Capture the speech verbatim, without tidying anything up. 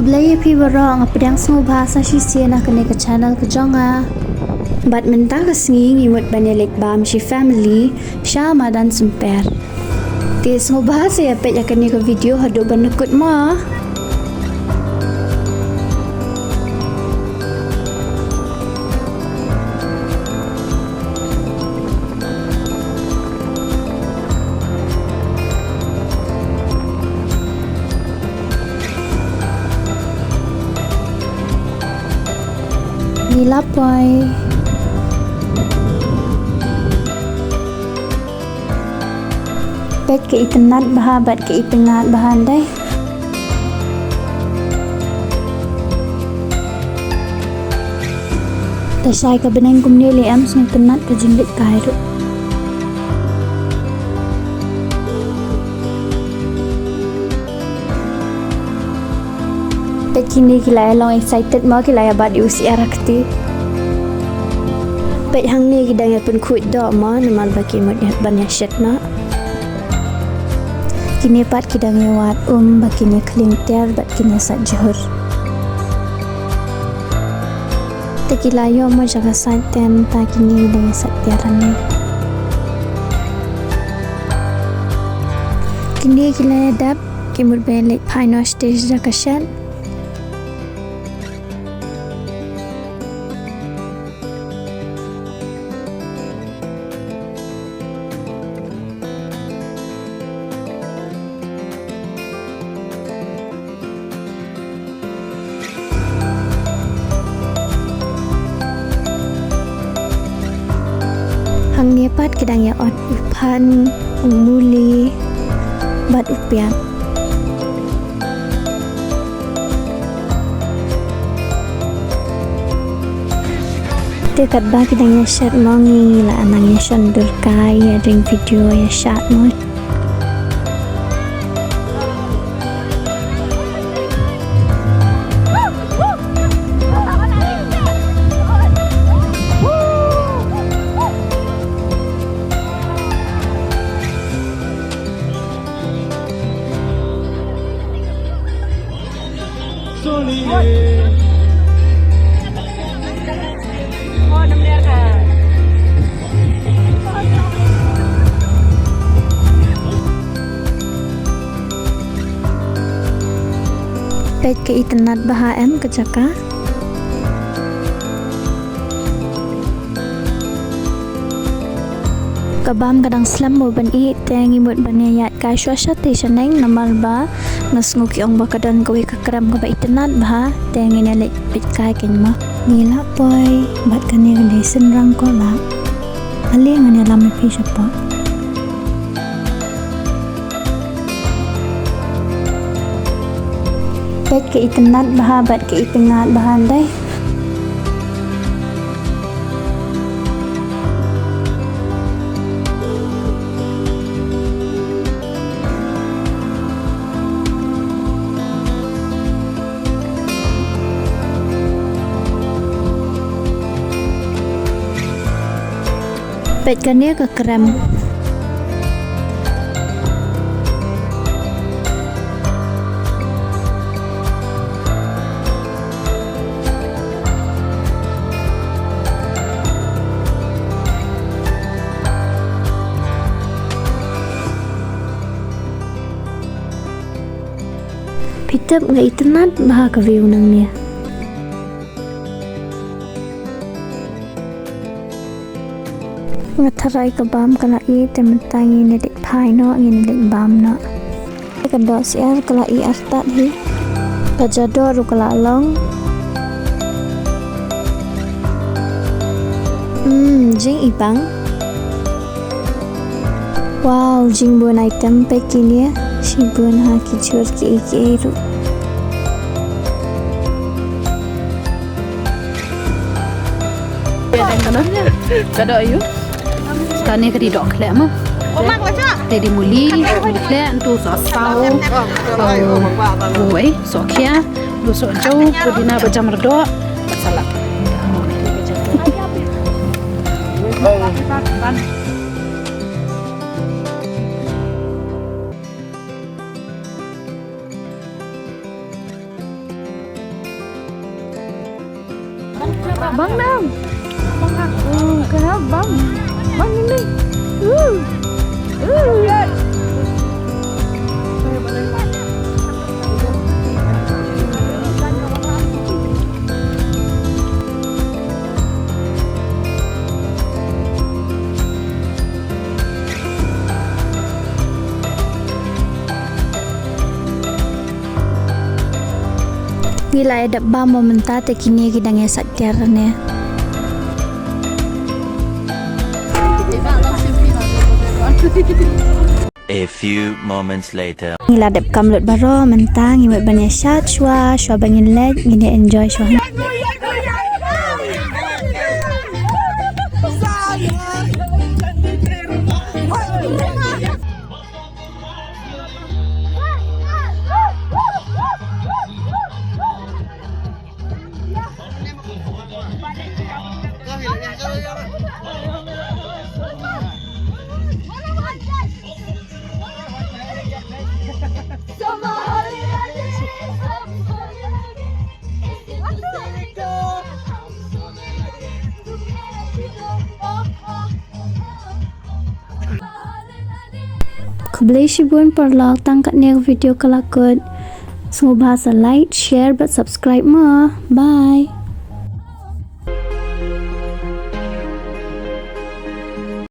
Khublei ïa phi baroh, nga pdiang sngewbha sa shisien ha kane ka channel ka jong nga. Bad mynta ka sngi ngi mut ban ïa leit bam shi family sha madan Sumper. Te sngewbha sa ïa peit ïa kane ka video haduh ban da kut mo. Ngi la poi. Peit ka itynnad bha bad ka itynnad bha ndai. Te shai ka bneng kumne lei em sngewtynnad ka jingleit kai ruh. Peit kine ki la ïa long excited mo, ki la ïa bat ïa u syiar ha kti. Peit hangne ki dang ïa pynkhuid doh mo namar ba ki mut ban ïa shet noh. Kine pat ki dang ïa wad um ba kin ïa khlieng tiar bad kin ïa sait jhur. Te ki la ïoh mo jaka sait te mynta kine ki dang ïa sait tiar hangne. Kine ki la ïa dep. Ki mut ba leit phai noh sha stage jaka shet. Hangne pat ki dang ïa ot u phan, u muli bad u piat. Te katba ki dang ïa shet mo ngi la nang ïa shon dur kai, ïa ring video, ïa shat mo. Peit ka itynnad bha em ka jaka. Ka bam ka dang slem mo ban ih, te ngi mut ban ïa ïaid kai shuwa shatei shaneng namar ba nga sngew ki ong ba ka don kawei ka krem kaba itynnad bha, te ngin ïa leit peit kai kein mo. Ngi la poi bad kane ka dei synrang kola. Ale ngan ïalam ïa phi shapoh. Peit ka itynnad bha bad ka itynnad bha ndai. Peit kane ka krem. Phi tip nga itynnad bha ka view nangne. Nga tharai ka bam ka la ih te mynta ngin ïa leit phai noh, ngin ïa leit bam noh. Ka doh syiar ka la ih artat hi. Ka jadoh ruh ka la long. Hmm, jingibang. Wow, jingbun item peit kine, shibun ha ki jhur kiei kiei ruh. Ka doh aïu? Kane ka dei dohkhleh mo. Te dei muli, muli khleh, ntu sohsaw. Wei, sohkhia, ntu sohjaw, pudina bad jam redoh. Salad. Bang nam. Oh, kenapa bang? Bang ini. Uh. Uh. Ngi la ïa dep bam mo mynta te kine ki dang ïa sait tiar ne. A few moments later. Ngi la dep kam lut baroh mynta, ngi mut ban ïa shad shuwa, shuwa ba ngin leit ngin ïa enjoy shuwa. Khublei shibun paralok, tang katne ka video ka la kut. Sngewbha sa like, share bad subscribe mo. Bye.